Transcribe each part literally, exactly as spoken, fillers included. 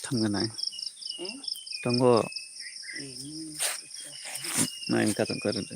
Thamganai. Tongo. Nain katung karung.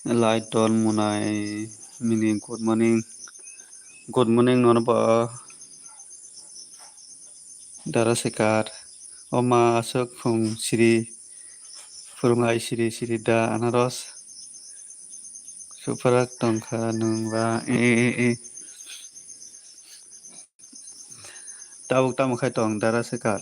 Light dol munai mini good morning. Good morning nono bo. Dara Sekar. Oma aswk phung siri. Phurung ai siri siri da anaros. Supharak tongkha nwng ba. E, e, e. Tabuk tamo khai tong Dara Sekar.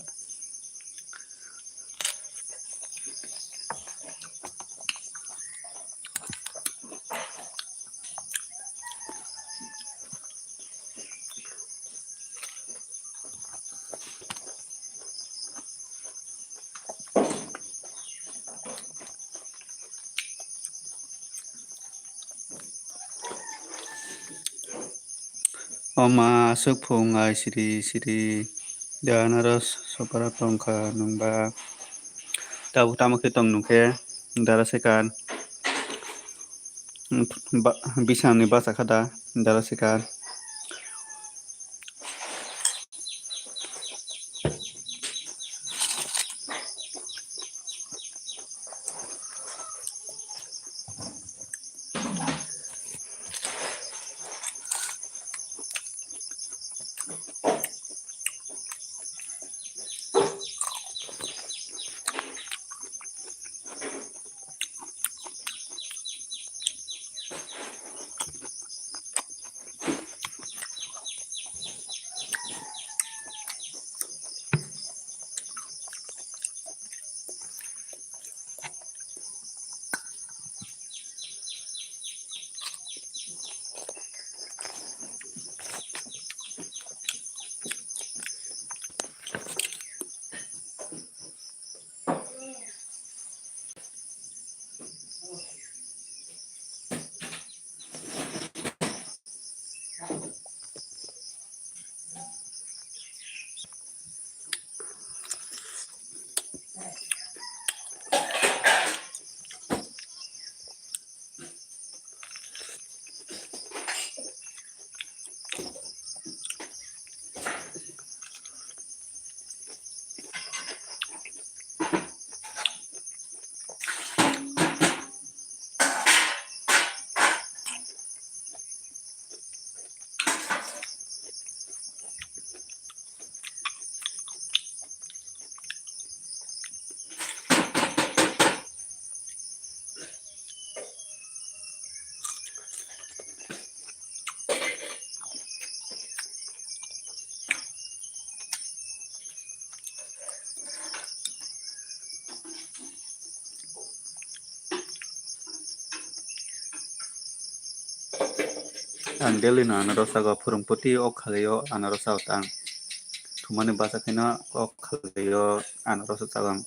Oma aswk phung ai siri siri da anaros sopara tongkha nwng ba. Tabuk tamo khe tong nwng khe Dara Sekar. Ba-, bisingni bachakha da Dara Sekar. Ang daily no anaros chago, phwrwngpoti o khalai o anaros chago ta ang. Thumani bwsa khe no o khalai o anaros chago ang.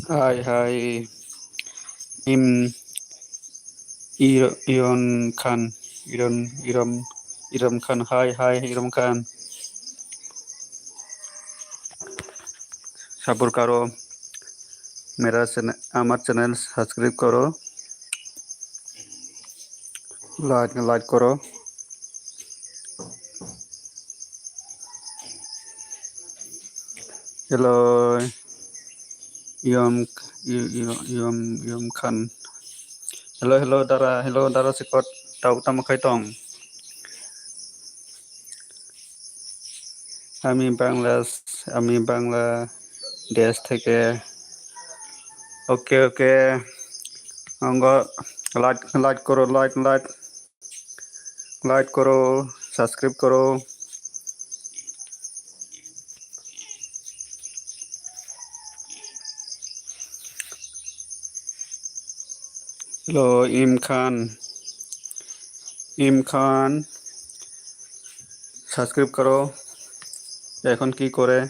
Hi, hi. Im, Ir-, Iron Khan. Iron, Iron, Iron Khan. Hi, hi, Iron Khan. Support karo. Mera channel, amar channel subscribe karo. Like, like karo. Hello, Yom, Yom, Yom, Yom Khan. Hello, hello, Dara, hello, Dara Sikot, tau tamo khai tong? Ami Bangla, ami Bangladesh theke. Okay, okay. Ongo like, like koro, like, like. Like koro, subscribe koro. Hello, Im Khan. Im Khan, subscribe karo. Ekhon ki kore?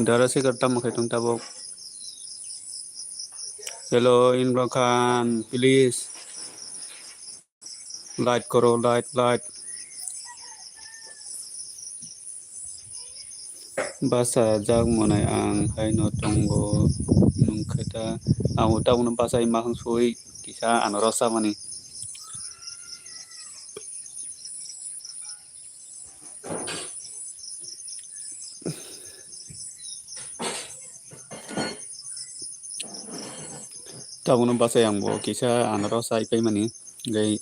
Dara Sikar tamo khai tong tabok. Hello, Imran Khan, please. Like koro, like, like. Basa jak monai ang haino tongo, nwng khe ta, ang tabukno basa ima hwn sui kisa ano rw samani. Tabukno bachai ang bo kisa anaro chai paimani, tei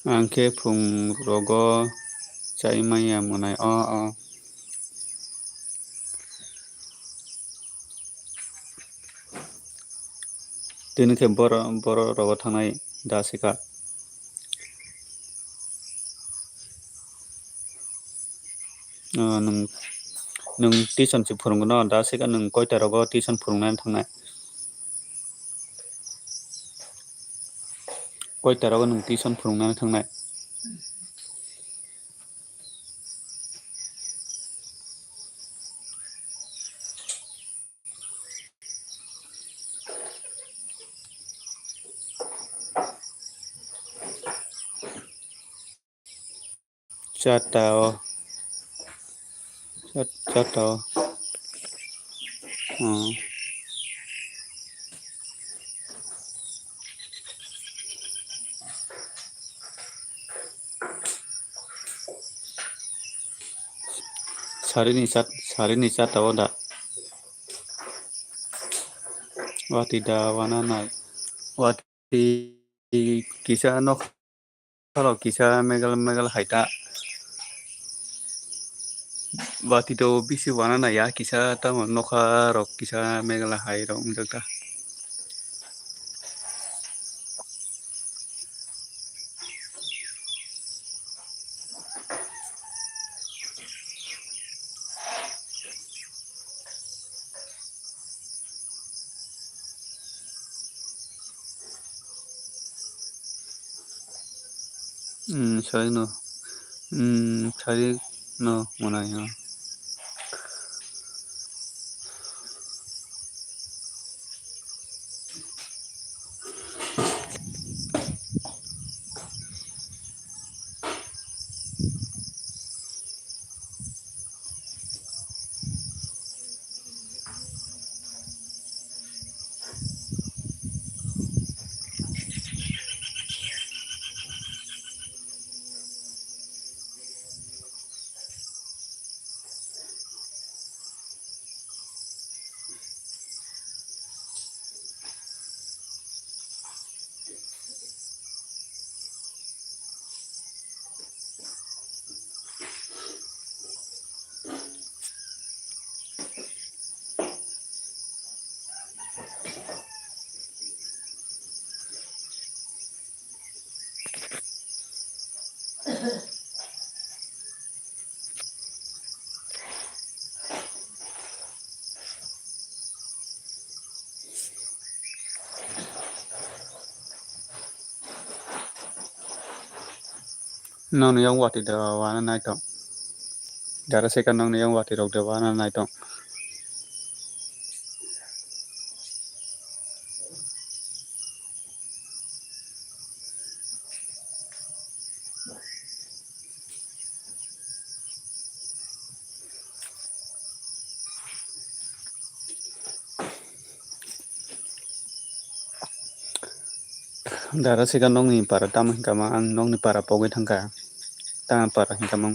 Ang khe phung rogo chai manya mwnai o o. Tini khe boro, boro rogo thangnai da sika. O, nwng, nwng tuition se phwrwngno da sika, nwng koita rogo tuition phwrwngnani thangnai? Koita rogo nwng tuition phwrwngnani thangnai? Charta o. Char-, charta o. Hmm. Sarini chat, sarini chat abo da. Wati da wana nai. Wati kisa nok. Salo kisa megal megal hai ta. Bati to bisi wana na ya kisa tamo nokha rok kisa megal hai rok wngjak ta. Hmm, sai no. Hmm, sai no, mwnai no. Nokni yang watwi da wana naitong. Dara seka nokni yang watwi rok da wana naitong. Dara sika nokni para tamo hinkha ma, ang nokni para pogwi thangkha. Tamo para hinkha ma.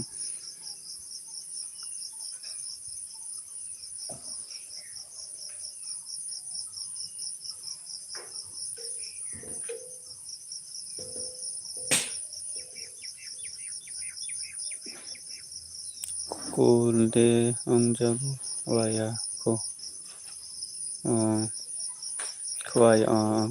Kul de wngjago waya ko. Oh. Khwlai, oh.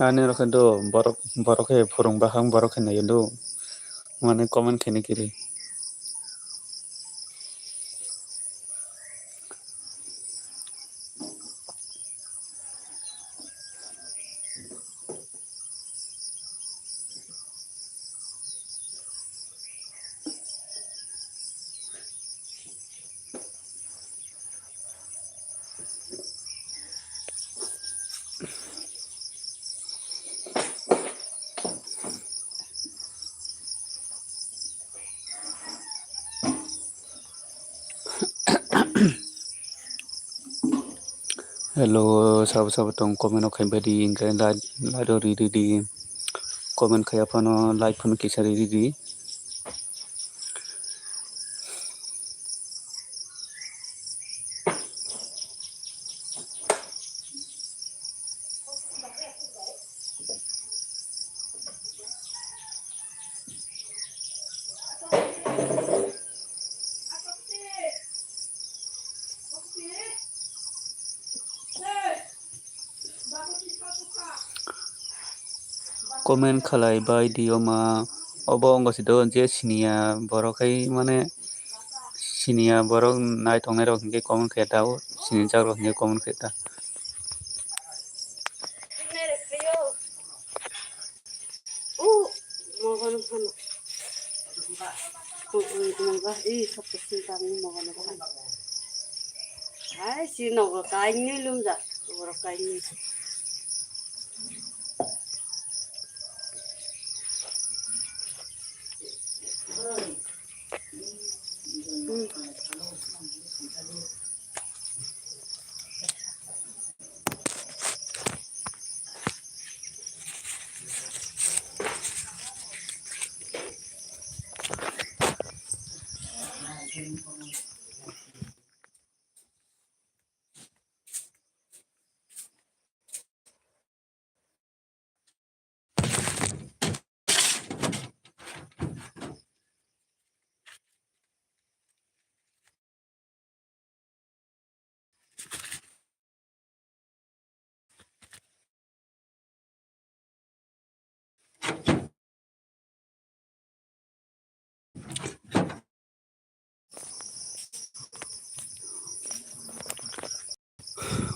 Ani rok khe do borok, borok khe phwrwng bakhang borok khe naiyo do. Mane comment khaina kiri. Hello, sabo sabo tong comment rok khai badi, hingke like, like rok ri di, comment khaiya phano like phano kisa ri di. Comment khalai bai di oma, obo wngkha si do je siniya borok hai mane siniya borok naithoknai rok hinkhe comment khe ta o, sinijak rok hinkhe comment khe ta. Ai, si nogo kainwi lumjak, borok kainwi.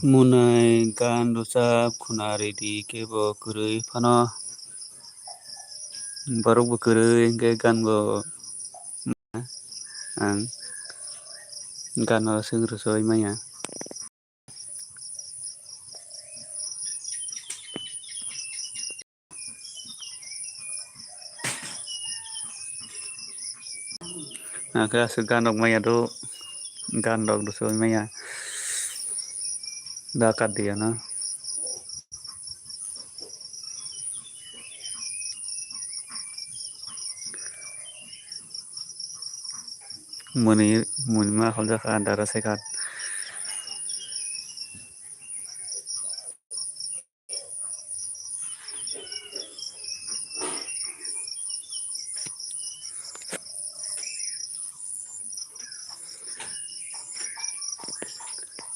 Munai gan rwchap khuna ridi kebo kwrwi phano. Borok bo kwrwi hwnkhe gan bo ang gan no swng rwchoi manya. Akhe aswk gan rok maya do, gan rok do soi maya da kat dia no. Muni, muni ma hol jakha dara sai kha.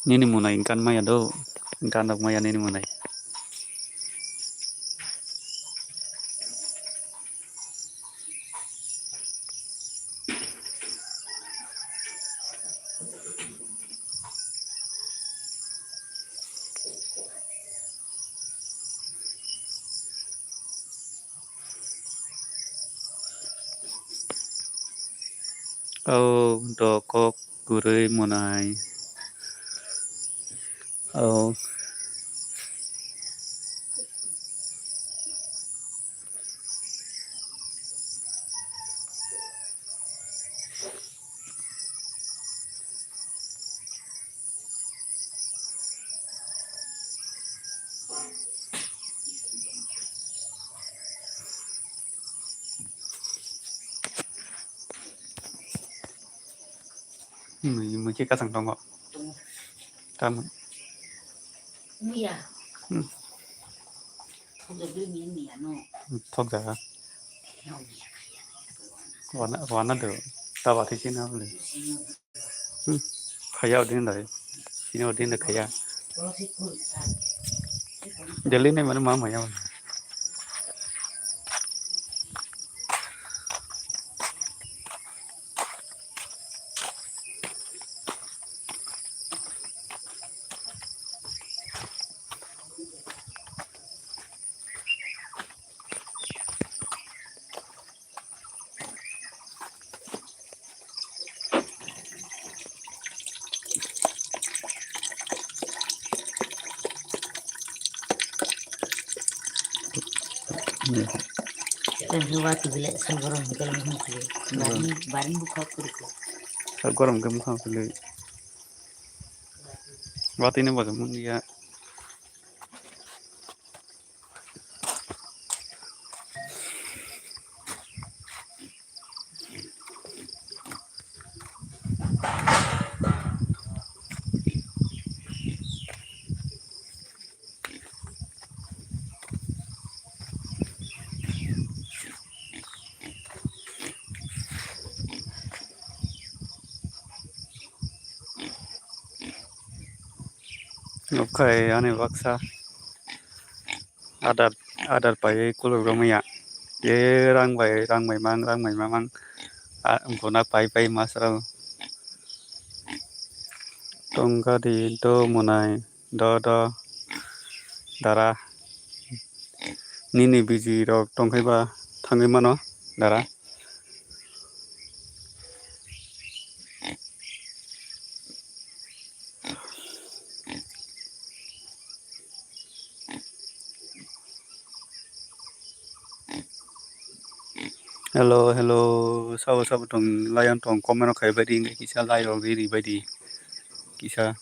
Nini mwnai gan maya do, gan rok maya nini mwnai. O do kok kwrwi mwnai. O. Hmm, mui khe kasang tongo. Tamo. Miya. Hmm. Thokjagwi miya, miya no. Thokjaga. Miya, miya, miya. Wana, wana do. Taba thisi na bole. Hmm. Khaya odin dai. Sini odin da khaya. Delhi ne mane ma maya. Tei watwi belai sal gorom hwnkhe mokol kwlwi. Baring, baring bwkhak kwrwikha. Sal gorom hwnkhe mokol kwlwi. Watwi no bajak manya. Okhai ani baksa adar, adar paiwi kuluk romwi ya. Ye rang bai, rang bai mang, rang bai mamang. A, guna pai pai masra. Tongkha di do mwnai. Do, do, dara. Nini biji rok tongkhai ba thangwi mano, dara. Hello, hello, sabo, sabo tong, lion tong, comment rok khai bai di, kisa like rok ri, ri bai di, kisa.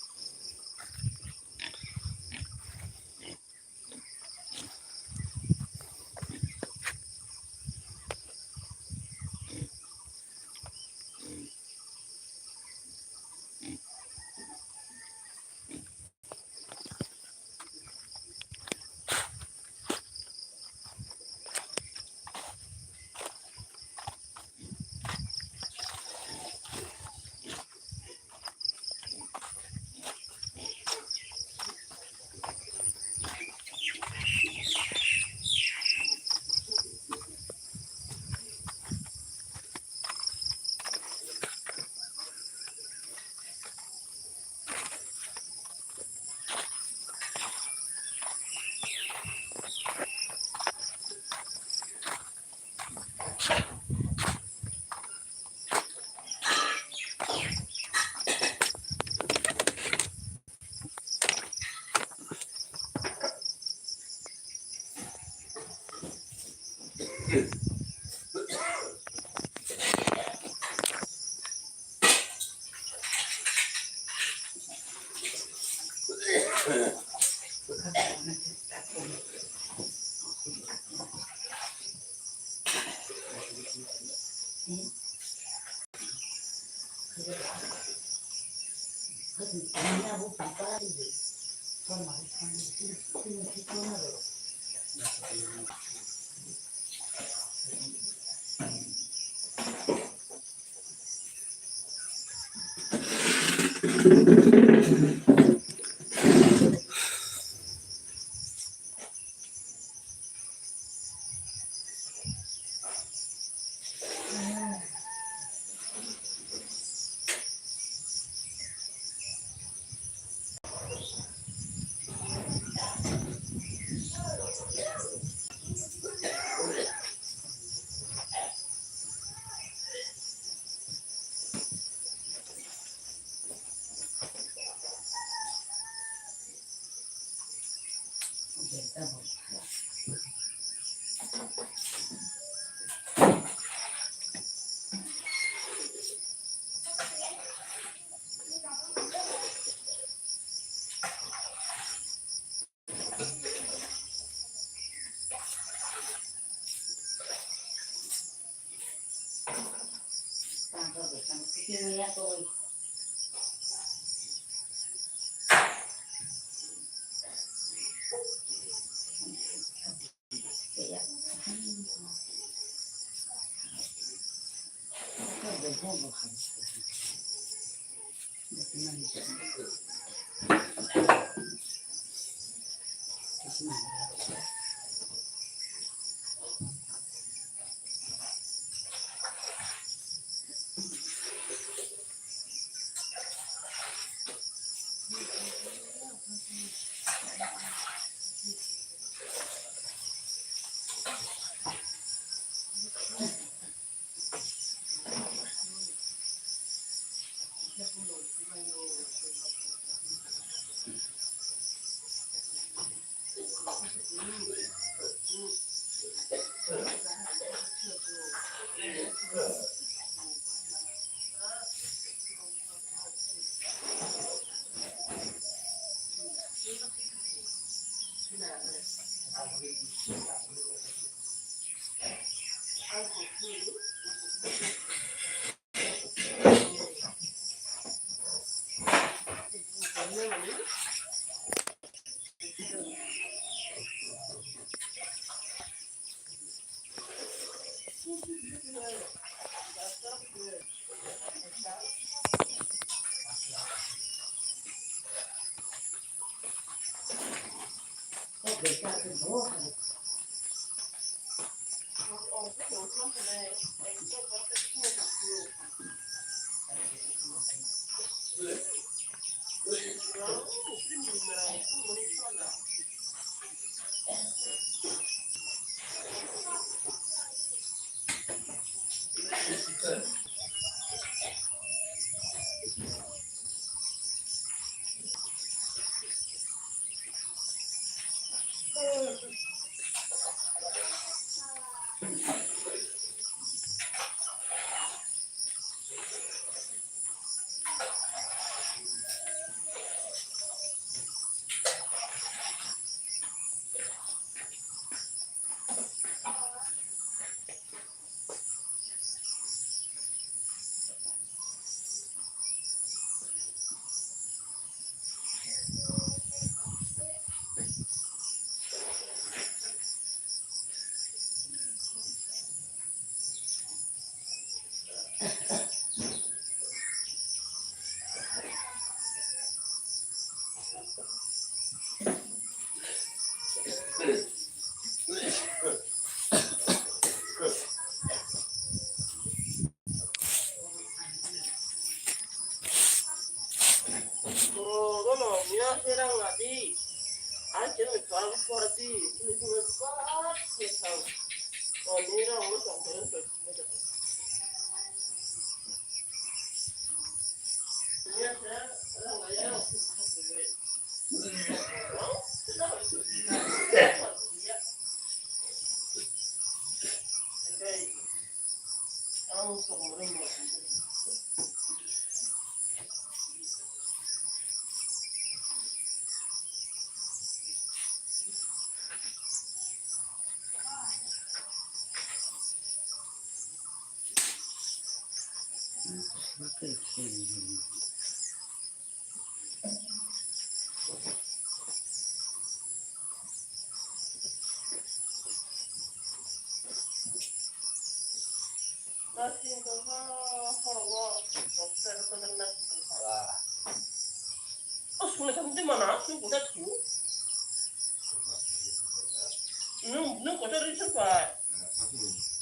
Nung, nung kotor ri sapa?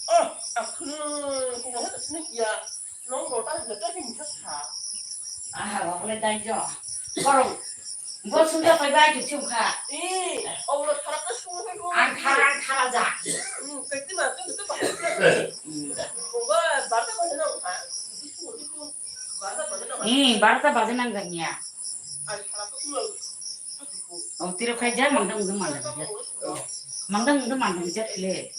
Oh, aku nung, aku mau tak sini ya. Nung kotor, kotor ni muka sa. Ah, wak le dai jo. Korong. Bo sungja pai bai tu sung kha. Eh, oh, lo tharak tu sung kha. Ang tharak, ang tharak ja. Hmm, kati ma tu tu pa. Hmm. Ko ba, barta ba nang ha. Barta ba nang. Eh, barta ba nang ganya. Ang tharak tu sung. Oh, tiro khai ja, mangdang mangdang mangdang ja. Mangdang mangdang mangdang ja kle.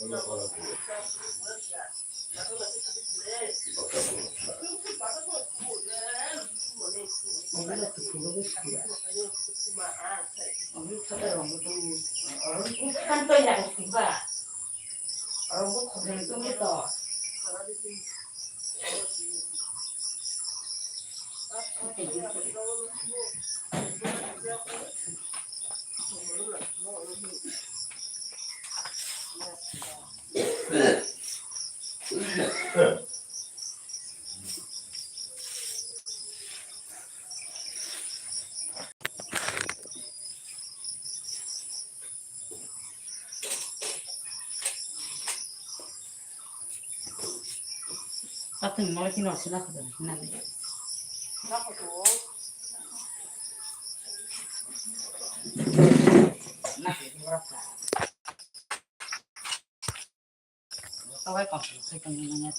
Patwng mole khe no sila kho dana hinani. Tawai kong khe tong nang ya.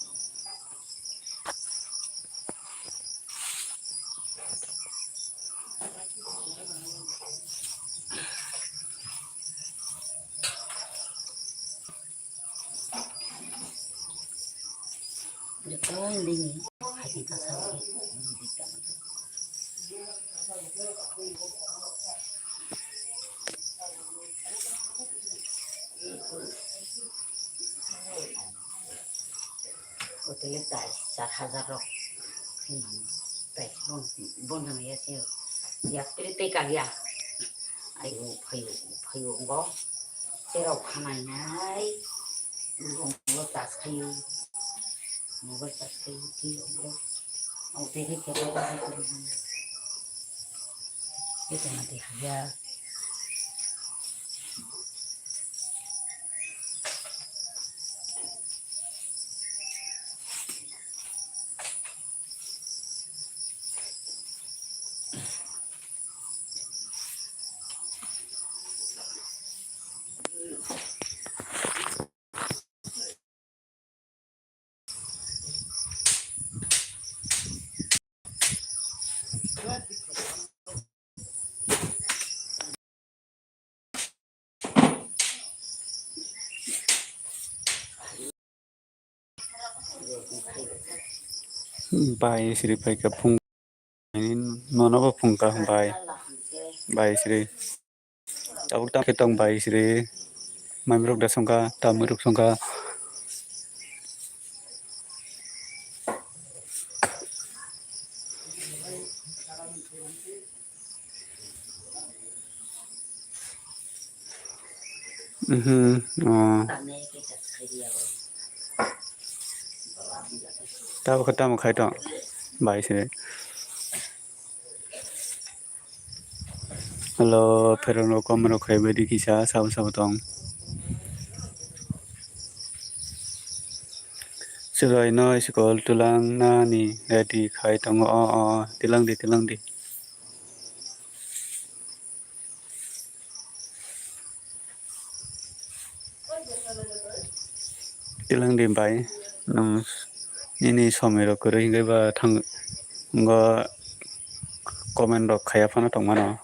Hotel-o tai char hajar rok khaimani tai bono ya se yapri tei kagya. Ayo phayo phayo ongo cherok khanai nai ongo tas khayo mobile tas khayo tei ongo. Abo tei khe kebo khe kebo khe tongma tei kagya. Bai siri paikha phung nono bo phung kha bai bai siri. Tabuk tang khe tong bai siri. Mamirok da songkha, tamwirok songkha. Mhm, oh. Tabo khe tamo khai tong bai siri. Hello, pherok rok, kom rok khai bai di kisa, sabo sabo tong. Chwrai no school twlang nani ready khai tongo, o, o, o, twlang di, twlang di. Twlang di bai, nwng nini somoi rok kwrwi hwnkhe ba thang, ngo comment rok khaiya phano tongmano,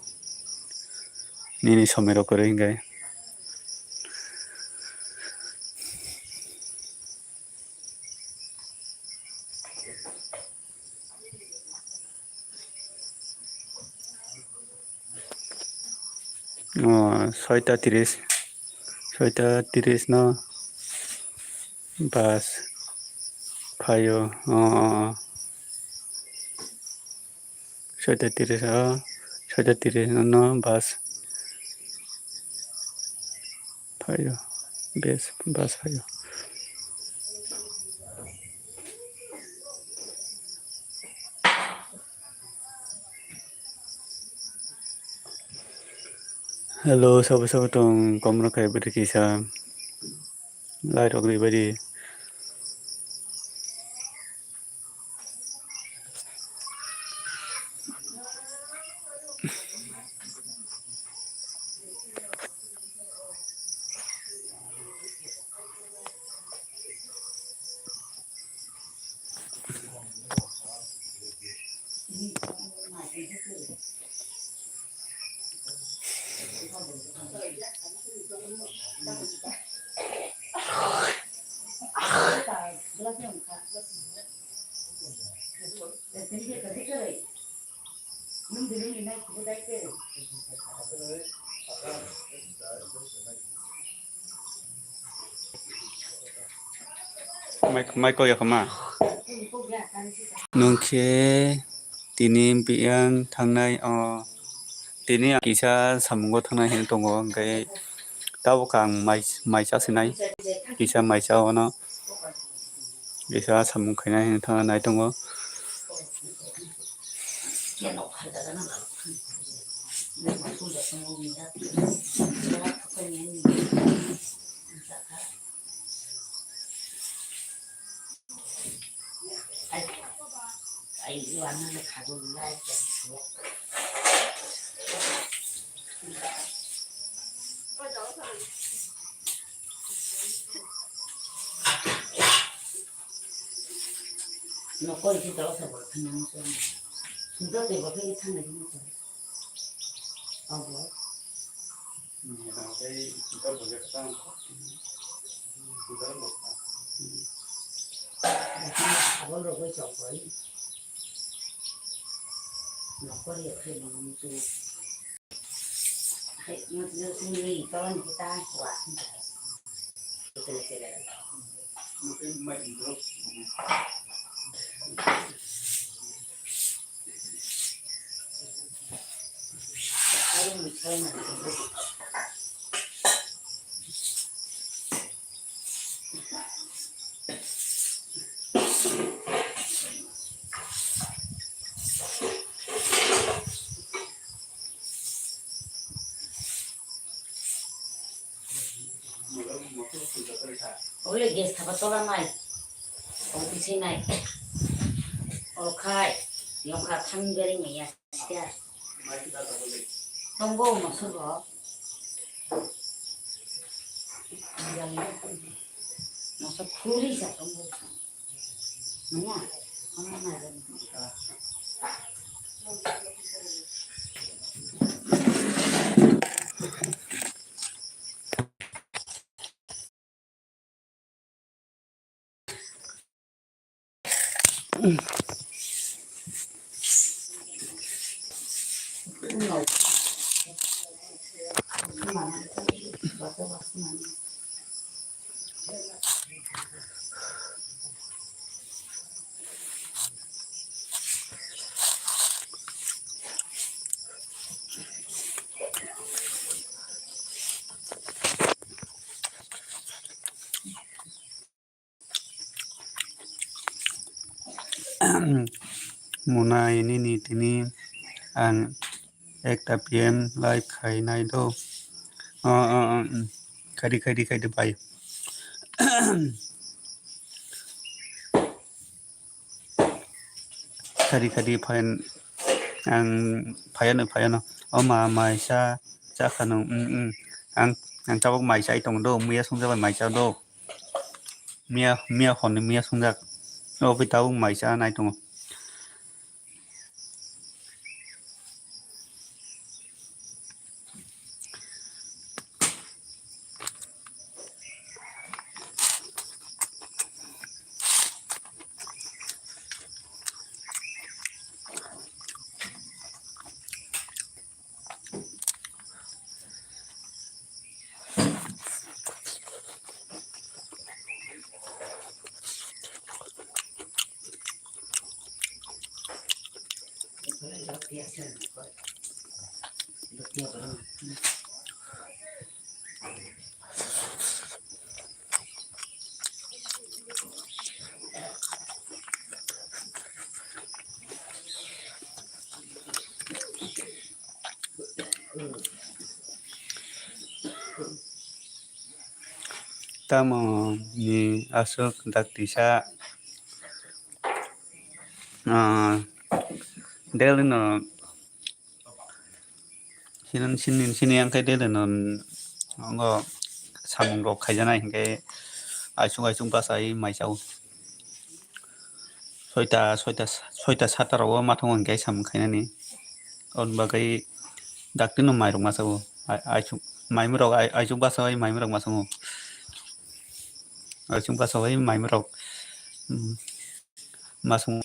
nini somoi rok kwrwi hwnkhe. O, soita tris, soita tris no bus phaio. O, o, o. Soita tris o, soita tris no bus phaio, bus, bus phaio. Hello, sabo sabo tong, kom rok khai bwrwi kisa, lai rok ri bari. Mai, mai kok ya kama. Nung khe tini biyang thangnai o. Tini ang kisa samungo thangnai hwnwi tongo, hwnkhe tabuk ang mai, mai cha sinai, kisa mai cha ono, kisa samung khainai hwnwi thangna nai tongo. Nokol si tau sa bol khana mo sa. Sudah te bol khana mo sa. Abo. Ole gas thapa tola nai. Ong pising nai. Oro khai. Yongkha thang beri maya. Tongo moso bo. Moso khuri sa tongo. Maya. Ama na. Monai nini tini ang ekta P M live khai nai do. O, o, o, mm. Khaidi, khaidi, khaidi bai. Khaidi, khaidi phayan ang phayano, phayano. O ma, maisa chakhano, mm, mm. Ang, ang tabuk maisa ai tongo do, muya songjabai maisa do. Miya, miya honni miya songjak. O bai tabuk maisa nai tongo. Tamo ni aswk daktisa, ah, daily no sini, sini, sini yang khe daily no, ngo samung rok khaijanai hinkhe aisuk, aisuk bachai mai chao. Soita, soita, soita sata rogo mathang hinkhe samung khainani. Aboni bagwi daktino mairok ma chao. Ai, ai, chu-, maimurok, ai, aichuk basa bai maimurok masongo. Aichuk basa bai maimurok, mm, masongo.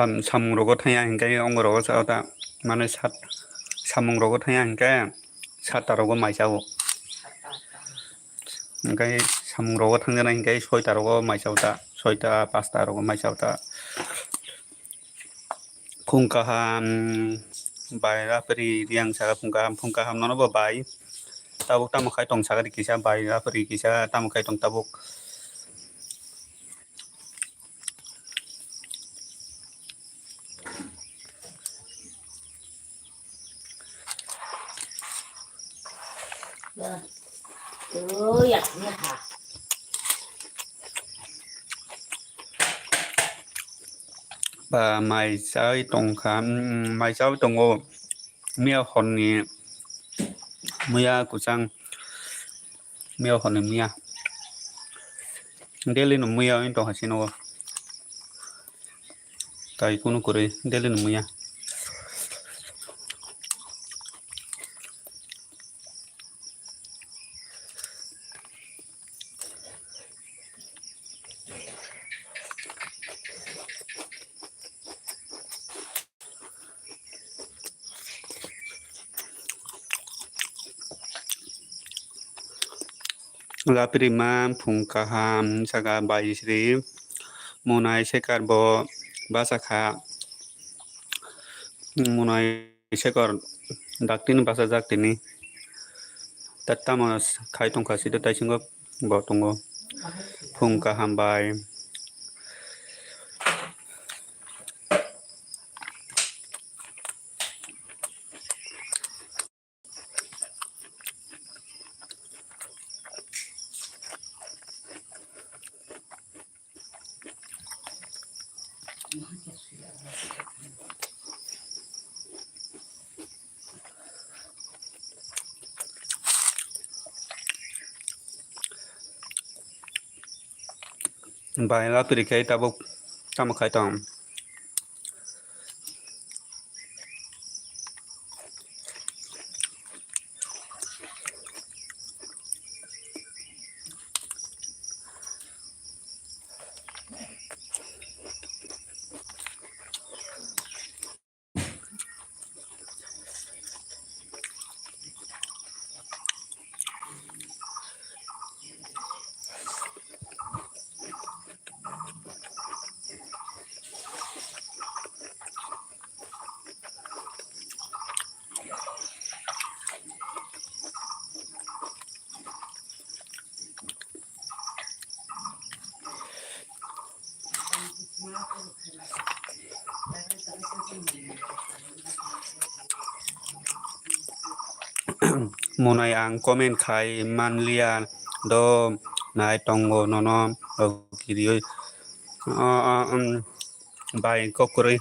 Sam-, samung rogo thangya hinkhe ongo rogo chao ta, mane sat, samung rogo thangya hinkhe satta rogo mai chao. Hinkhe samung rogo thangjana hinkhe soita rogo mai chao ta, soita pasta rogo mai chao ta. Phung kaham, bai rapri riang saka phung kaham, phung kaham nono bo bai. Tabuk tamo khai tong saka di kisa bai rapri kisa tamo khai tong tabuk. Ba mai chawi tongkha, mm, mai chawi tongo. Miya horni, miya kwchang, miya horni miya. Daily no miya wng tongkha chini o. Tai kunu kwrwi daily no miya. Lapirima phung kaham saka bai sri monai sekar bo basa kha monai. Sekor daktini bachajak tini. Tamo khai tongkha sida taisingo bo tongo. Phung kaham bai. Bai lapri khai tabuk tamo khai tong. Monai ang comment khai manliya do nai tongo nono o kirioi. O, o, um, bai kok kwrwi.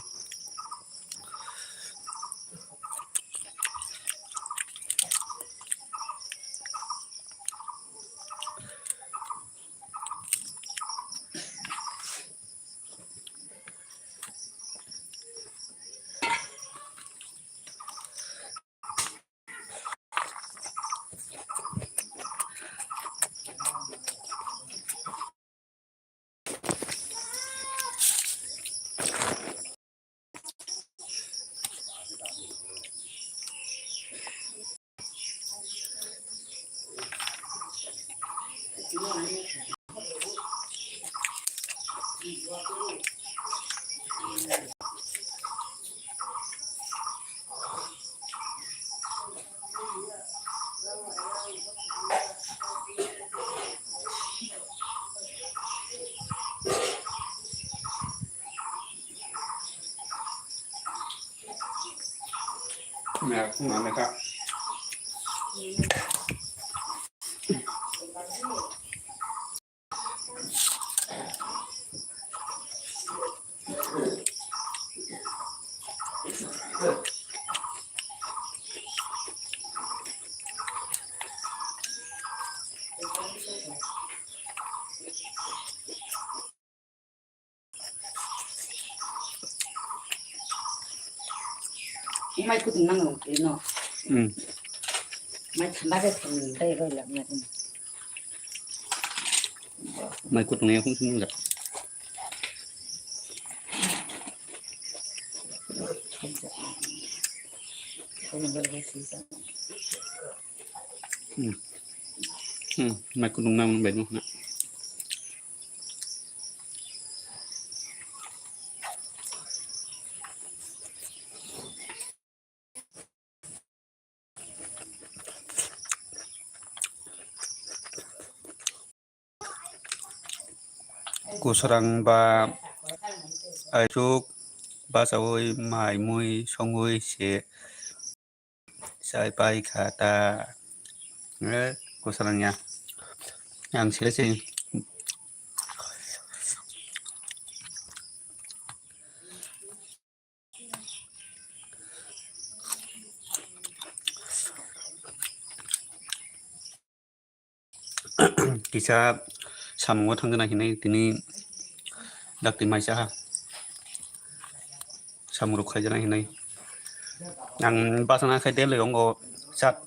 Mai kutung nang nang twi no. Hmm. Mai thanda ke thanda ke roi lak ya. Mai kutung ya kung sung jak. Hmm. Hmm. Mai kutung nang nang bai no na. Kusarang ba aisuk bachaui mai mui songui se chai pai kha ta, eh, kusarang ya. Ang sile se. Kisa samungo thangna hinwi tini dakti maisa ha. Samung rok khaijana hinwi. Ang bachana khai daily ongo chat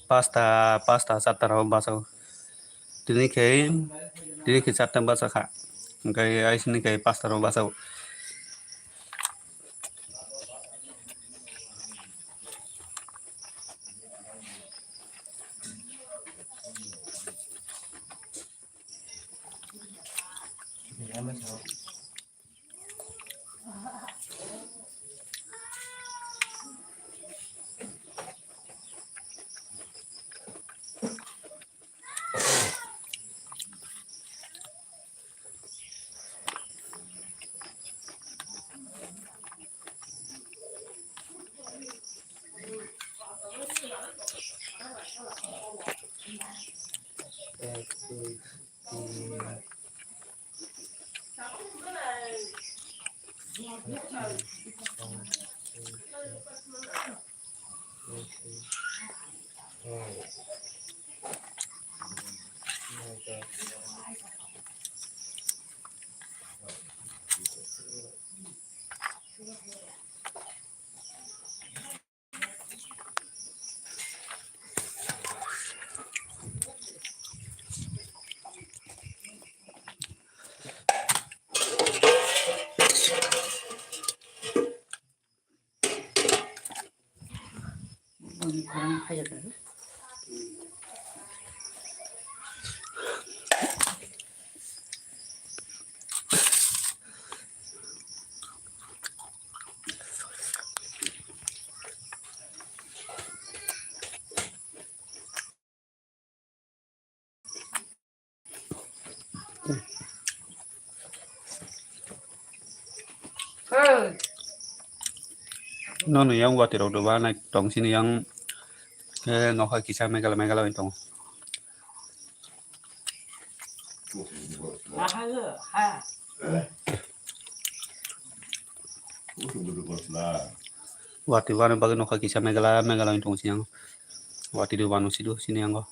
pasta, pasta, chatta rok bachao. Tini khe, tini khe chatta bachakha. Hwnkhe aisini khe pasta rok bachao. Nono yang watwi rok doba nai tong sini yang, eh, nokha kisa megala megala wng tongo. Watwi wano bagwi nokha kisa megala megala wng tongo sini yang. Watwi do wano sido sini yango.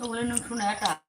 Ule nung suna ya ta.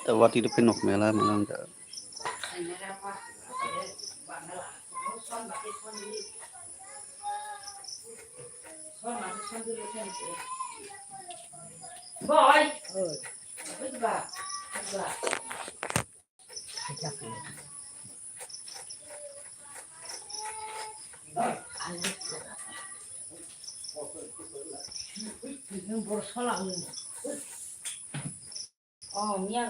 Ta wati de penok mela mela da. Boy. Oh, miya.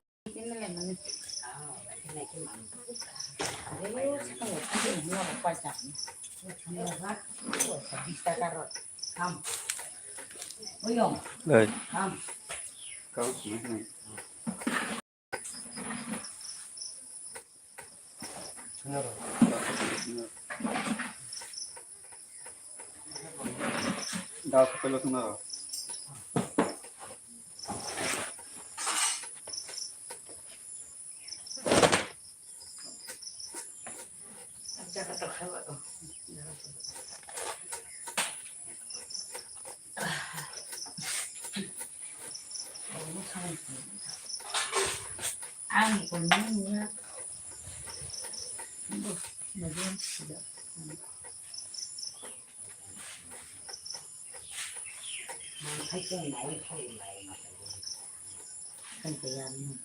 Hey. Ang ko ni ya. Bo, na dia sida. Kan ko ya ni.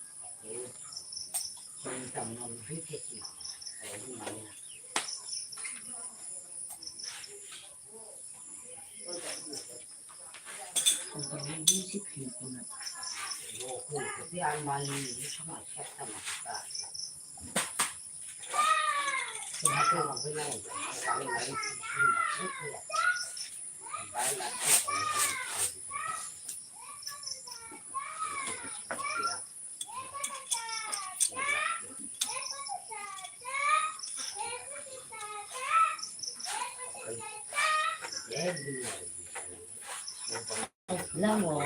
Lango,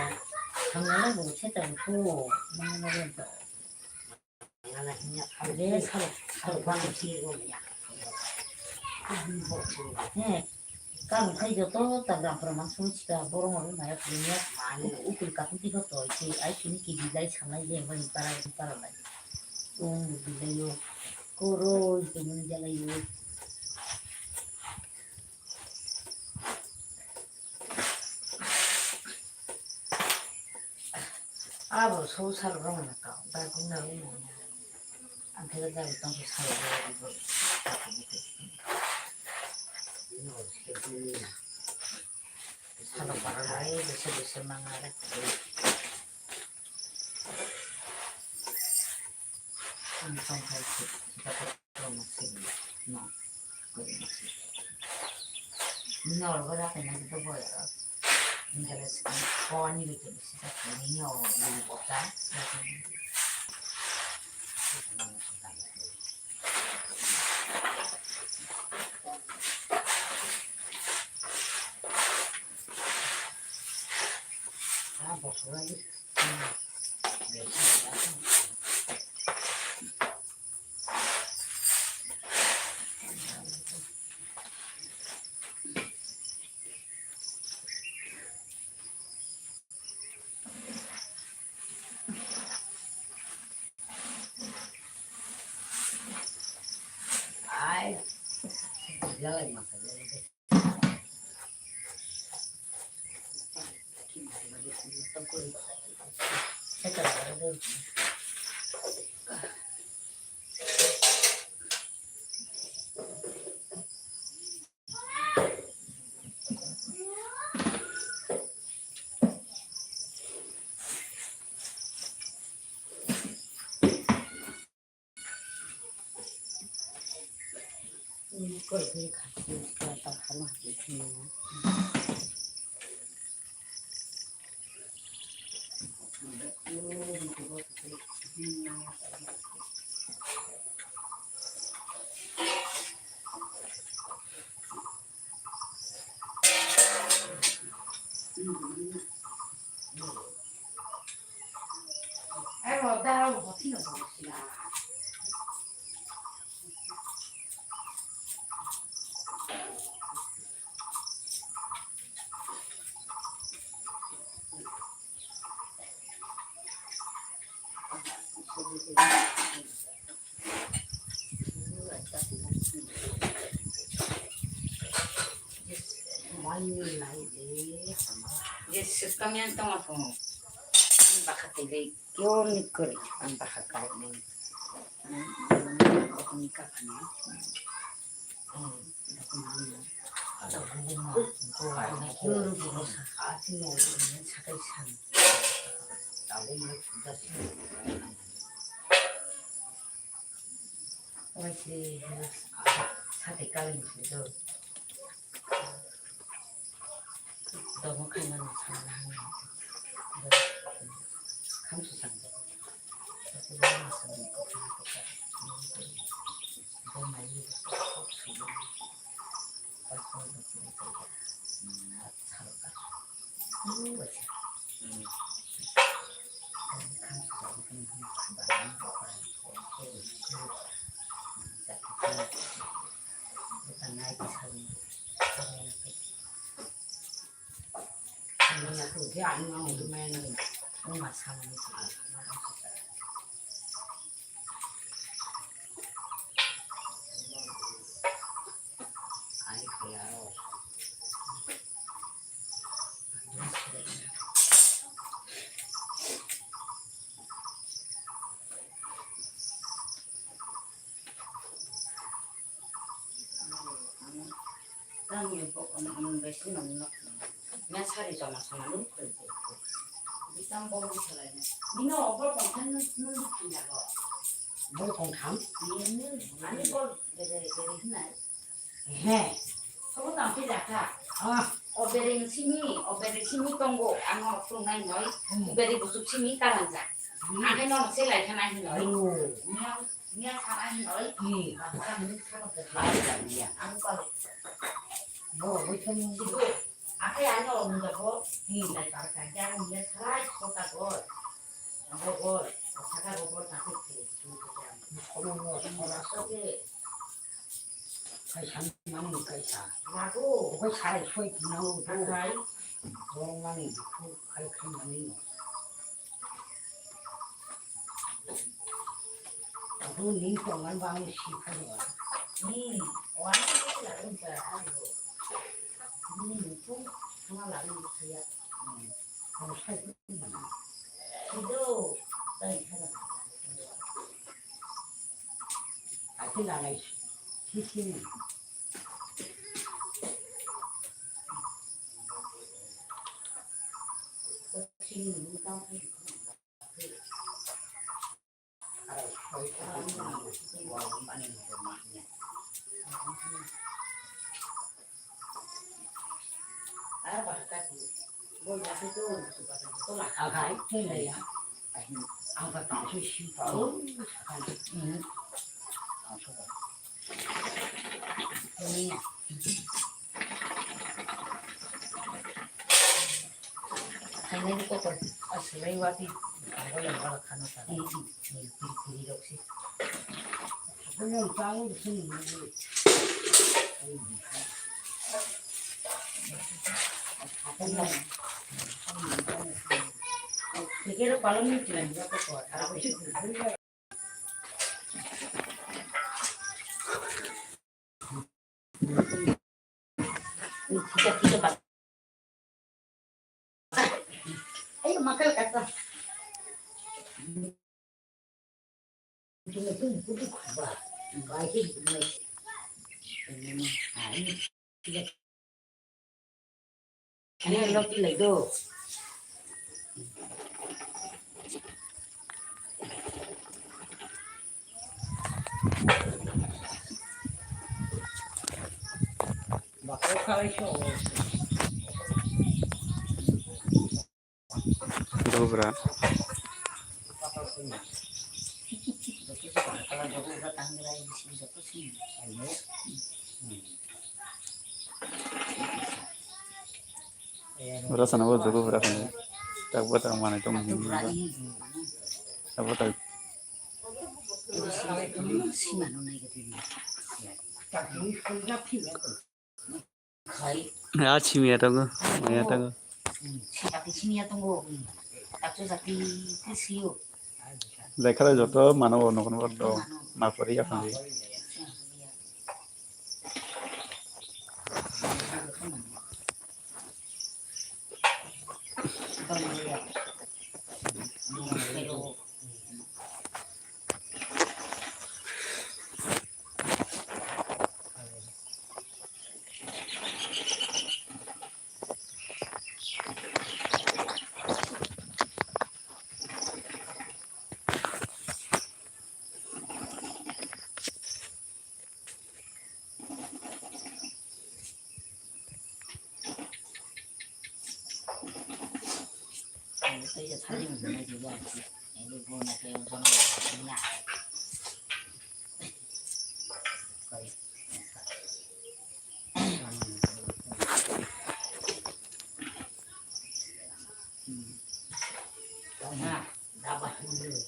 thangna lango, setan ko, mangna rento. He, karon khai joto ta gram pura mang sung chika borok maro maya kuliya. Ukul katung tiko toi si ai kini ki bilai sanai le bai para para lai. Ung bilai yo. Koro kini jalai yo. Abo so sal rong na ka, ba kung na rong na. Ang kaya da tong so sal rong na. Sal para lai, bese bese mangare. Ang tong kai si, kita. Yes, kami ang tama po. Ang baka tili. Kyo ni kuri ang baka kai ni. Ang, ang, ang, ang, ang, ang, ang, Tamni bo kono hwnwi bai swnam nok. Nya sari joma sama nuk koi koi. Bisam bo salai na. Nino obor kongthan nuk nuk pila go. Bor kongthan? Ani bor bere bere hinai. He. Sobo tang pila ka. Ah. O bere simi, o bere simi tongo. Ano tungai noi. Hmm. Bere busuk simi karanja. Hmm. Ane no se lai khana hinoi. Oh. Nya nya sana hinoi. Hmm. Apa ni sana ke lai ya. Ang ko. Bo, bo thani. Sibu. Akai ano unda bo. Hmm. Lai para ka ya ni ya salai kota go. Abo go. Saka go go ta ke. Ko no no. Ko na so ke. Kaisa mani kaisa. Lago. Okai sai soi tinango to. Akai. Borok mani dukhu khai khai mani no. Abo ni tongan bang si khai ba. Ni, wan ko la rin ka ayo. Ni ni ko ma la rin ka ya. Ko sai ko mani. Kido, tai khala. Ati lalai sisini. Khainai ni kokol, a, swlai wati, tangwi ang oro khano ta. Hmm, hmm, hmm, piri, piri rok se. Sakol rok chao se ni. Sakol rok. Kekero palong ni chwla ni kokol, aro ko se. Ayo, makan kata. Ani lok ti lai do. Dubra. Ora sana bo jogo bra sana. Tak bo tak mana tong. Tak bo tak. Simano nai gati. Khai. Ah, simiya tongo, maya tongo. Sipati simiya tongo. Takso jati kisiyo. Lekha joto mano nokono dong. Mapori ya khandi.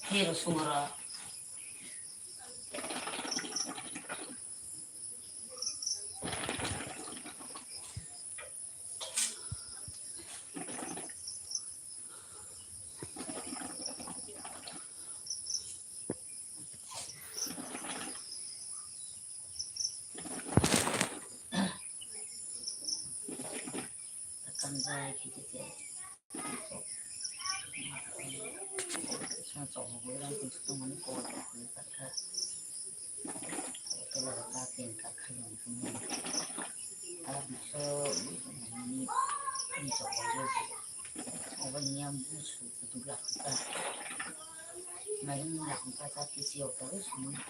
Hero sumara. Kanjai khiti khe. Sna chokmani kok khe kakha. Tola kha pen kakha yang khe. Ar biso ni ni chokmani. Obo ni am busu kutuk la kha. Mai ni la kha ta kisi okta sumani.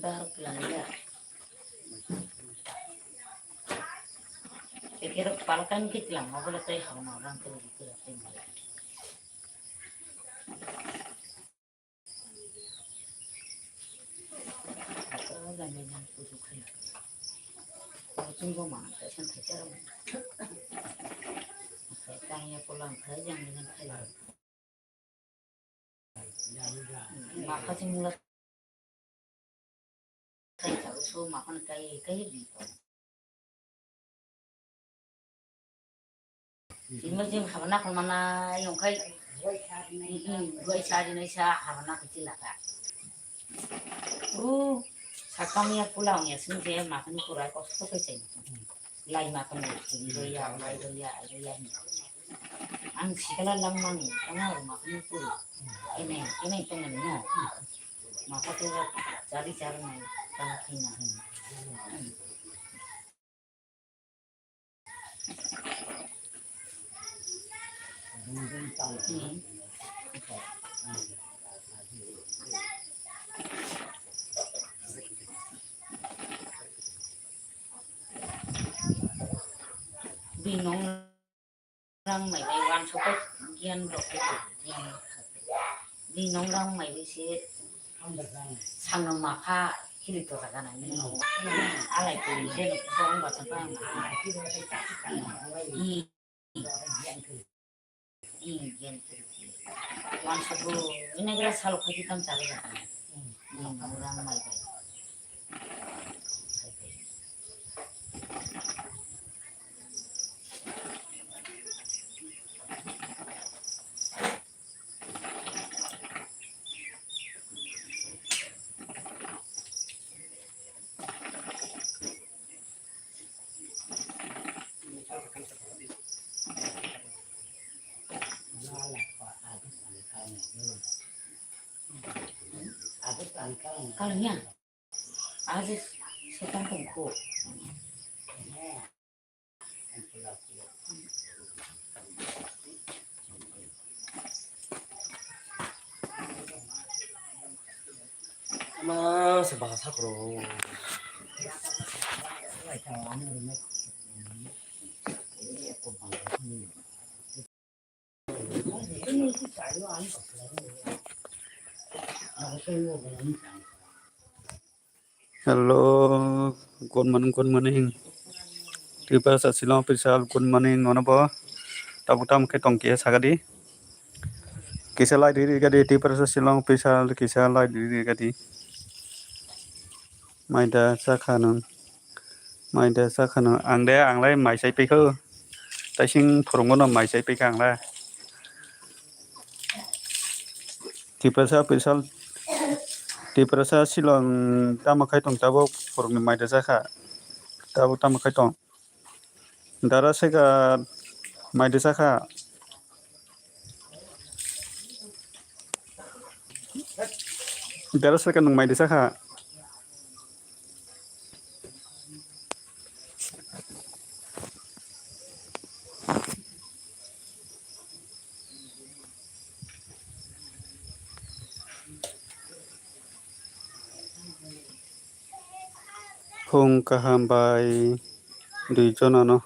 Dar belanja. Kira palkan ki tilang, apa letai hau na orang tu gitu ya. Makasih mula. Kai ka usu makan kai kai di. Sima jing habana ko mana yong kai. Dua isa di naisa habana ko cila ka. Uh, sakam ya pulang ya sini saya makan kurai kos ko kai cai. Lai makan ni doya lai doya doya ni. Ang sikala lang mani tanga makan kuru. Ini ini tong ni no. Maka tu cari cari nai tanga kina. Binong rang mai bai wan sokot gian rok gian. Binong rang mai bai se sangno maka kiri to jaga na ni. Alai kiri se no kong ba ta pa ma. Ih, ih, gen kiri. Wan sabu, ini kira salok kaki tam cari kan. Ini orang mai kai. Kalnya. Aji setan tongkho. Ma se bahasa kro. Hello, good morning, good morning. Tiprasa Shillong official, good morning, nono bo. Tabuk tamo khe tong khe sagadi. Kisa lai riri gadi, Tiprasa Shillong official, kisa lai riri gadi. Maida chakha nung. Maida chakha nung. Ang de, ang lai mai chai paikha. Taising phurungo no mai chai paikha ang lai. Tiprasa official, Tiprasa Shillong tamo khai tong tabuk phurungni maida chakha. Tabuk tamo khai tong. Dara seka maida chakha. Dara seka nung maida chakha. Phung kaham bai dui jonano.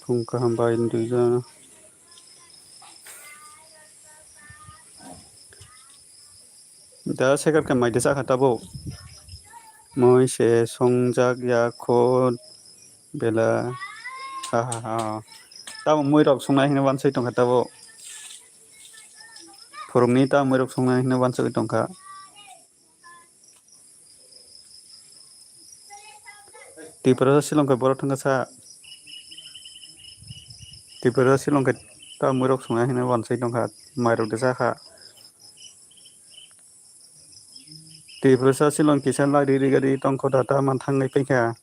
Phung kaham bai dui jonano. Da sekar ka maida chakha tabuk. Moi se songjak ya kho bela. Ha ha ha. Tabuk moi rok songnai hino bansai tongkha tabuk. Phurungni ta moi rok songnai hino bansai tongkha. Tiprasa Shillong khe borok thangkha sa. Tiprasa Shillong khe ta moi rok songnai hino bansai tongkha. Mai rok de chakha. Tiprasa Shillong kisa lai riri gadi tongkho da ta man thangnai paikha.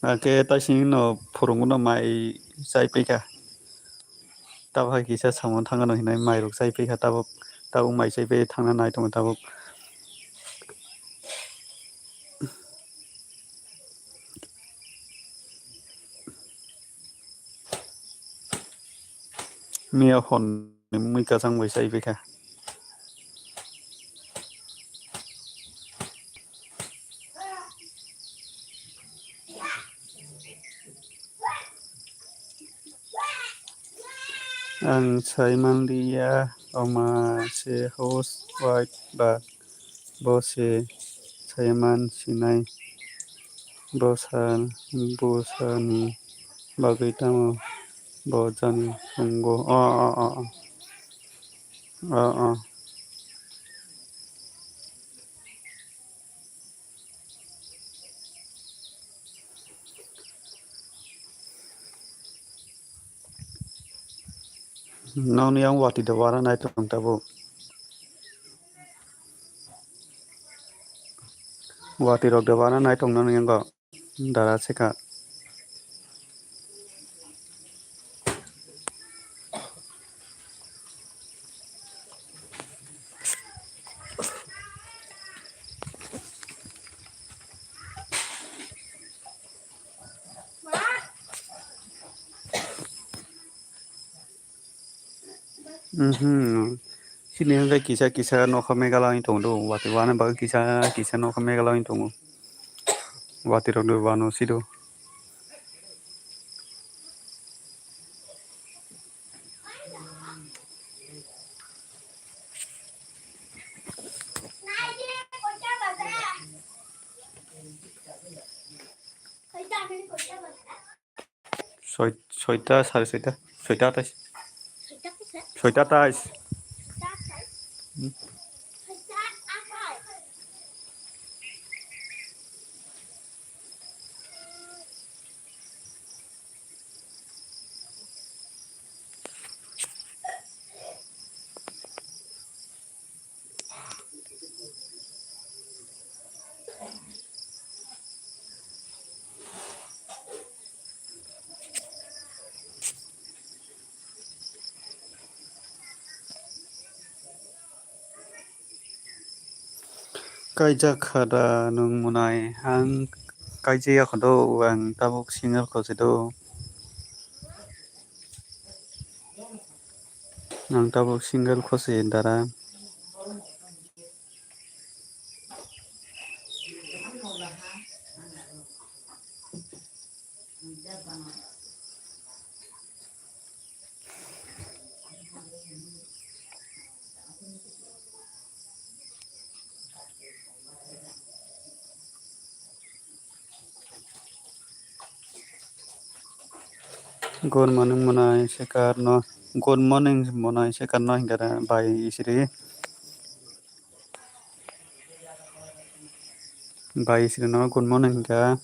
Ake taising no phurungo no mai chai paikha. Tabuk hai kisa samung thangano hinwi mai rok chai paikha, tabuk, tabuk mai chai pai thangna nai tongo tabuk. Miya hon ni mui kwchang bai chai paikha. Ang sai manliya, oma se housewife ba bo se saiman sinai. Bwsa, bwsani bagwi tamo bo jani tongo. O, o, o, o. O, o. Nokni yang watwi da wana nai tong tabuk. Watwi rok da wana nai tong nani yango. Dara seka. Mhm. Chini hwnkhai kisa kisa nokha megala wng tongo do, watwi wana bagwi kisa kisa nokha megala wng tongo. Watwi rok do wano sido. Soi-, soita, sare soita, soita atais. Soita atais. Kaijak kha da nwng mwnai? Ang kaijak ya kho do, ang tabuk single kho se do. Ang tabuk single khosi dara. Good morning, Monai Sekar no. Good morning, Monai Sekar no hinkhe da bai isiri. Bai isiri no good morning hinkha.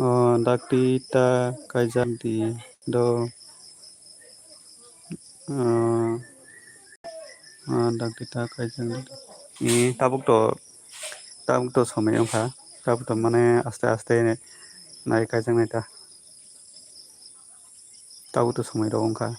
O dakti ta kaijak di do. O, o dakti ta kaijak di do. E, tabuk to, tabuk to somoi wngkha. Tabuk to mane aste aste nai kaijak nai ta. Tabuk to somoi rok wngkha.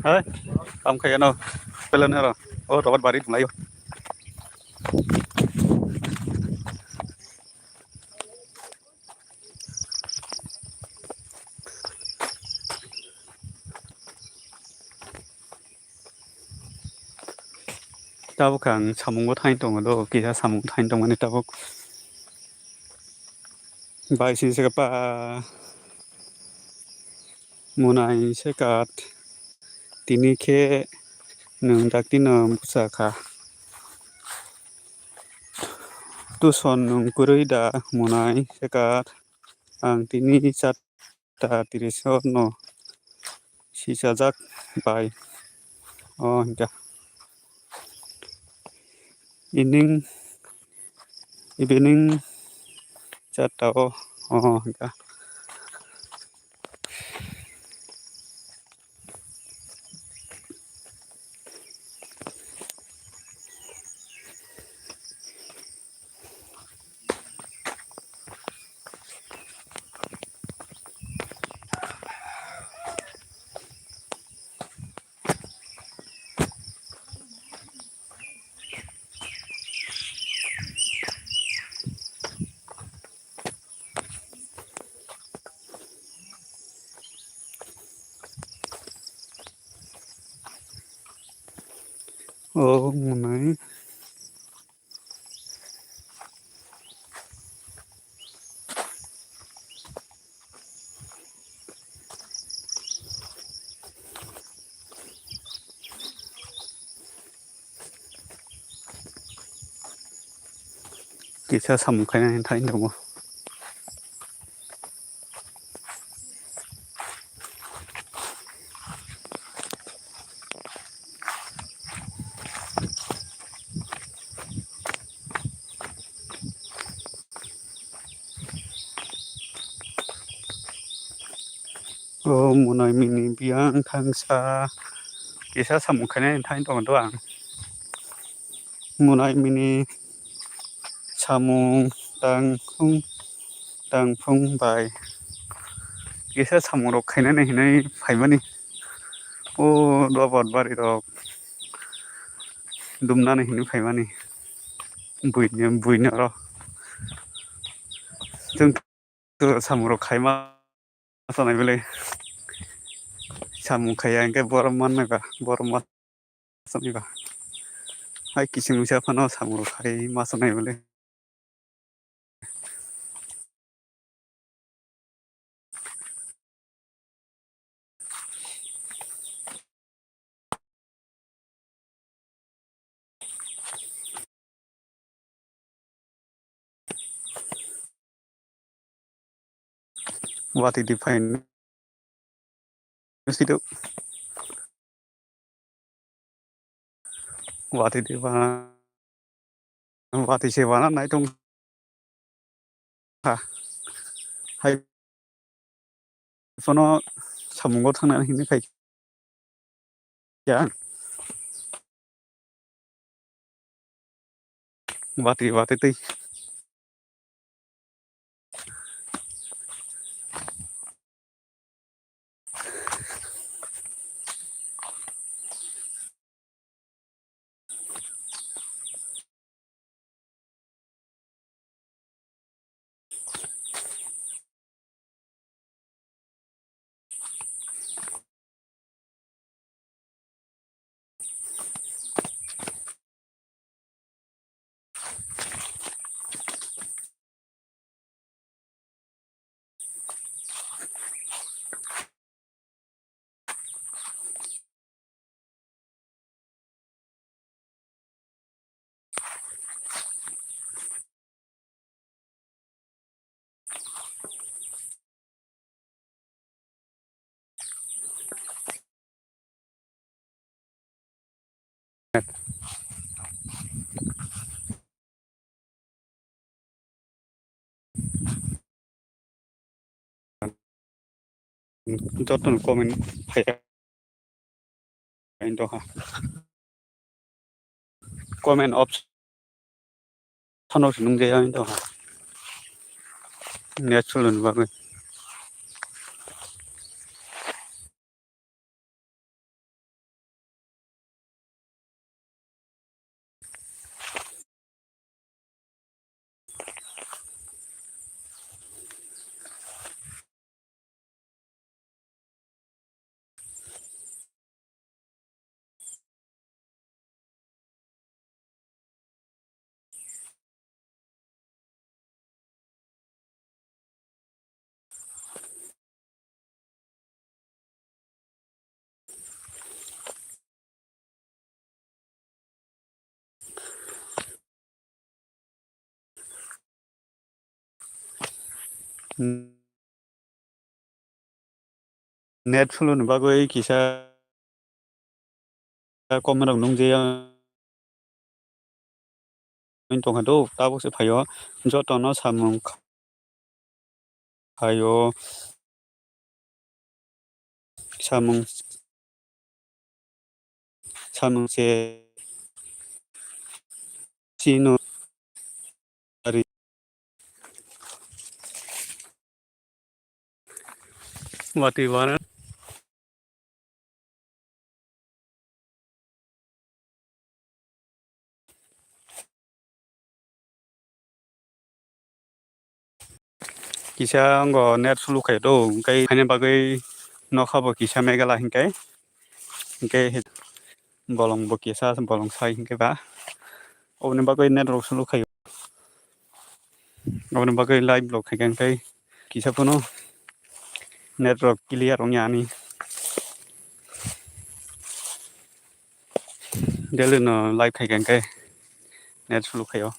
Hai, kam kaya no. Pelan hero. Oh, robot bari mulai. Tabuk ang samung bo thain tongo do, kisa samung thain tongmani tabuk. Bai sini saka pa munai sekat tini khe nwng dakti no bwsa kha. Tuson nwng kwrwi da munai sekat ang tini chat ta tiriso no sichajak bai. O hinkha evening, evening charta o, o hinkha. O mwnai. Kisa samung khaina hinthai tongo. O mwnai mini biyang thangsa kisa samung khainai hinthai tongo do ang. Mwnai mini samung tangphung tangphung bai kisa samung rok khainani hinwi phaimani. O dobot bari rok dumnani hinwi phaimani. Buini buini oro. Chwng samung rok khaima sanai bele. Samung khaiya hwnkhe borom mannai ba, borom ma sanai ba. Hai kiching misa phano samung rok khai ma sanai bole. Watwi di phaino. Sido. Watwi di bana. Watwi se bana nai tong. Ha. Hai. Phano samungo thangna hini khai. Ya. Watwi, watwi twi. Joto ni comment phai. Ang tongkha. Comment option no se nungjaya ang tongkha. Net slow ni bagwi. Net slow ni bagwi kisa comment rok nungjaya wng tongkha do, tabuk se phaio jotono samung khaio, samung samung se chino ari. Watwi wana. Kisa ongo net slow khai do, hwnkhe haini bagwi nokha bo kisa megala hinkhe, hinkhe bolong bo kisa bolong sai hinkhe ba oboni bagwi net rok slow khai. Oboni bagwi live vlog khai khe hinkhe kisa phano net rok clear wngya ani. Daily no live khai khe hinkhe net slow khaio.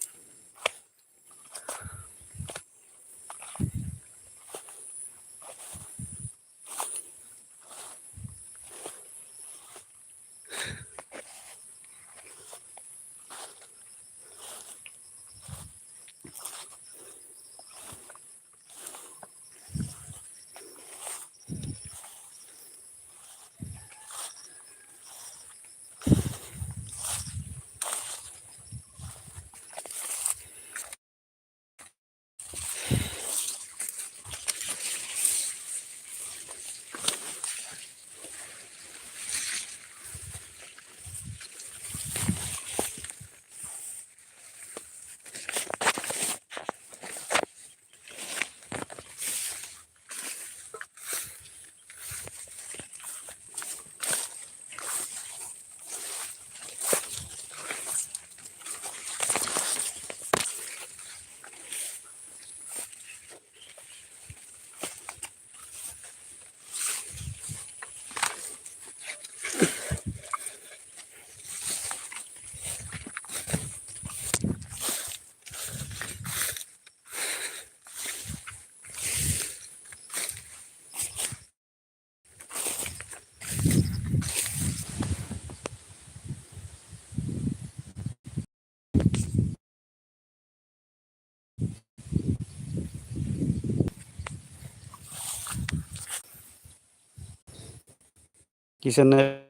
Kisa net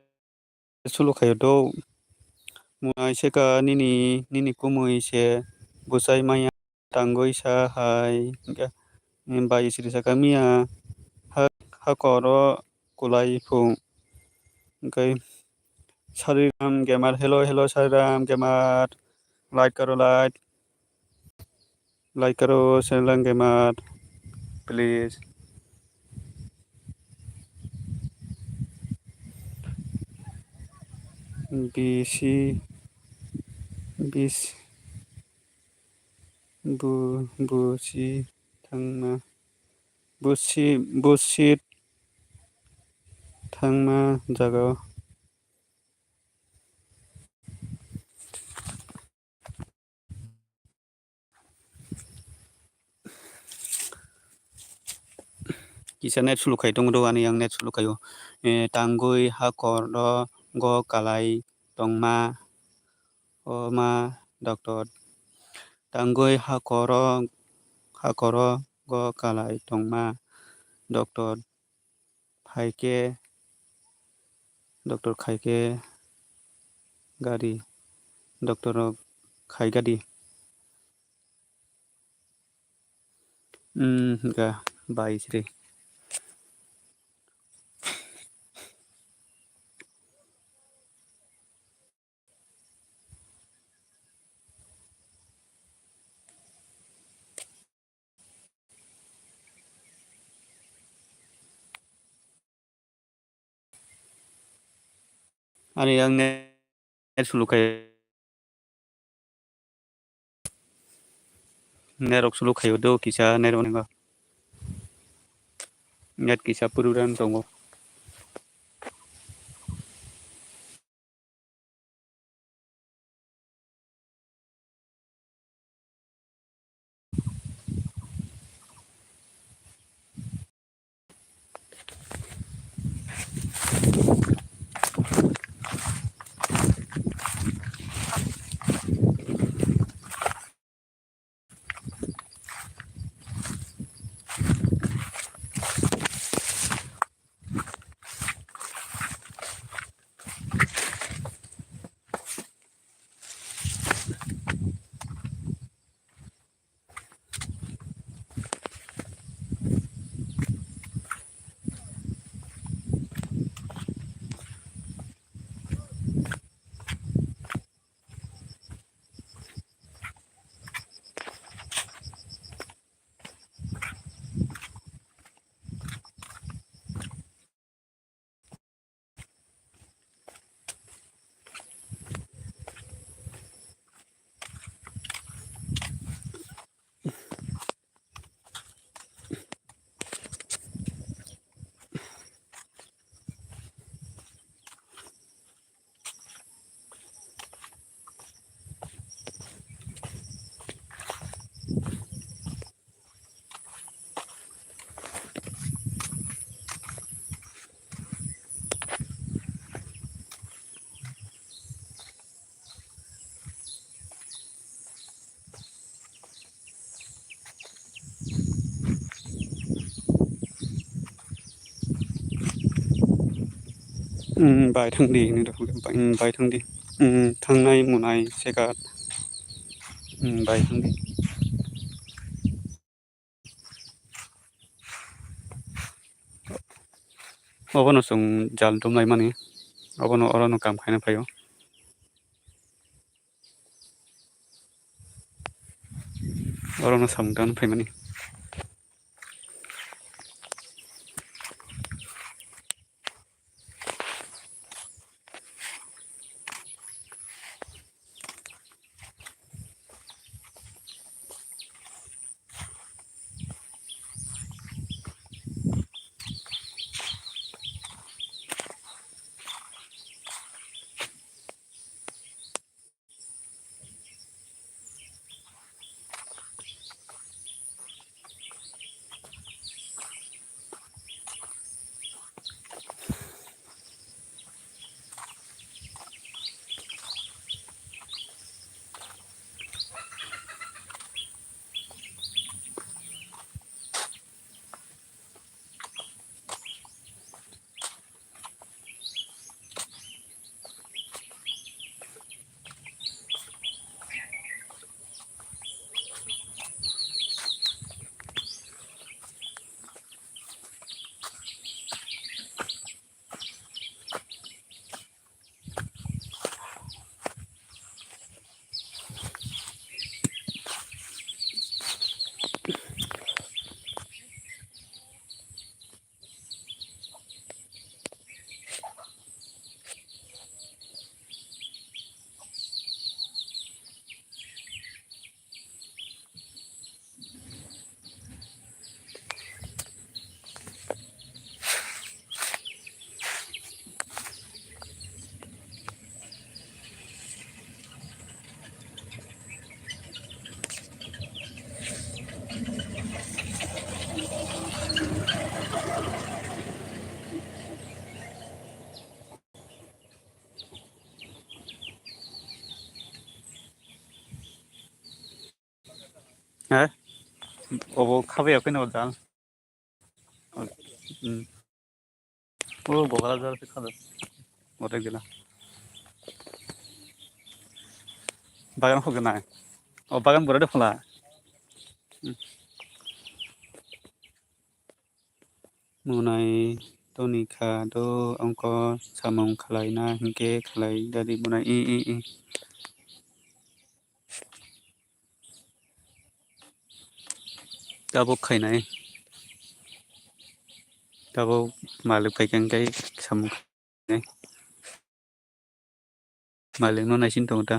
sulu khaio do. Munai seka nini, nini kumui se bwsai maya tangwi sa hai. Hwnkhe bai sri saka miya ha, hakoro kulai phung. Hwnkhe Sariram Gamer, hello, hello, Sariram Gamer, like karo, like. Like karo, Sariram Gamer, please. B C, B C, bu, busi, thangma, busi, busi, thangma, jaga. Kisa net sulu khai tongo do, ani ang net sulu khaio. Eh, tangwi hakor ro go kalai tongma, o ma doctor. Tangwi hakoro, hakoro go kalai tongma doctor. Phaikhe doctor khaikhe gari, doctor rok khai gari. Hmm, ga bai sri. Ani ang net sulu khai, net rok sulu khaio do kisa net rok ningo. Net kisa program tongo. Hmm, bai thang di, hinwi rw, hmm, bai thang di. Hmm, thangnai munai sekat. Hmm, bai thang di. Obono chwng jal dum lai mani. Obono orono kam khaina phaio. Orono samung tangna phaimani. Obo khabai ya khe no jal. Hmm. O bogala jal se khado. Ote gila. Bagan khok nai. O bagan bora de phola. Hmm. Nunai toni kha do ongko samung khlai na hinkhe khlai dadi bunai i i i. Tabuk khainai. Tabuk malik phaikha hinkhe samung khainai. Malik no naisin tongo ta.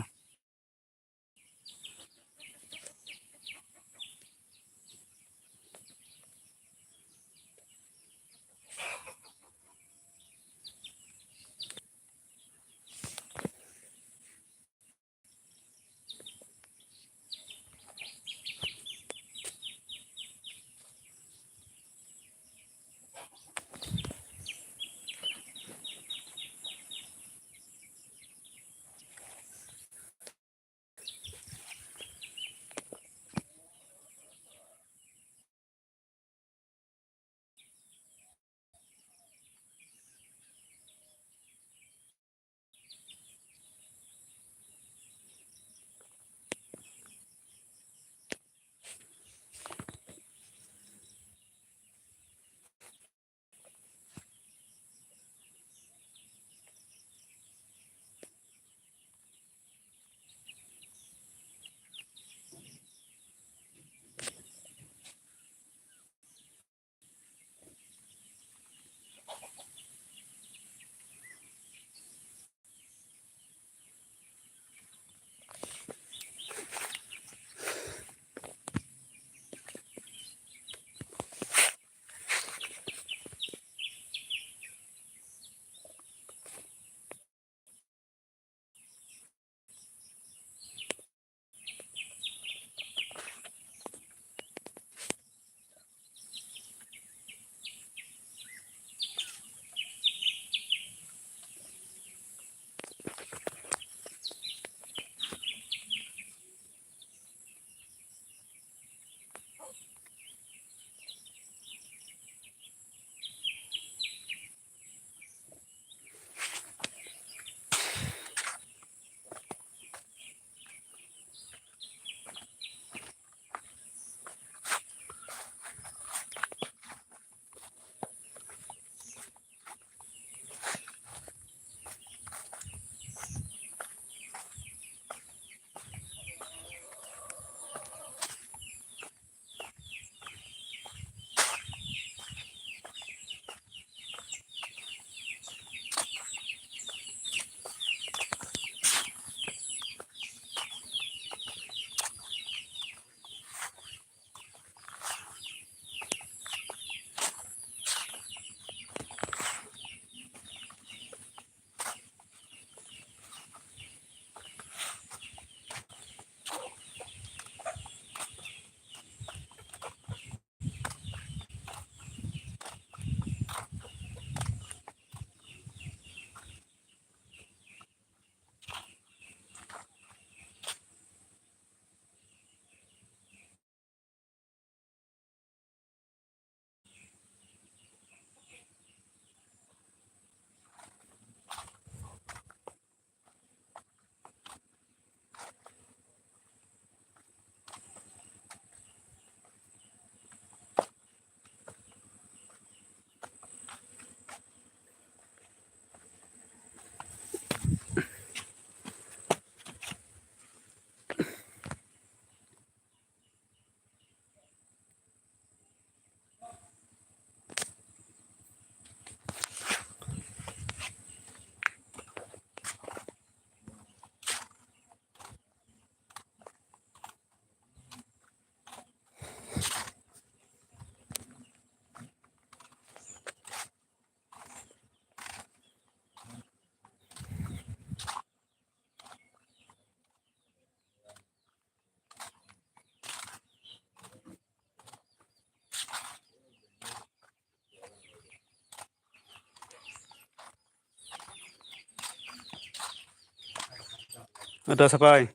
Ada sapai.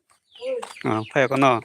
Ah, phai kono.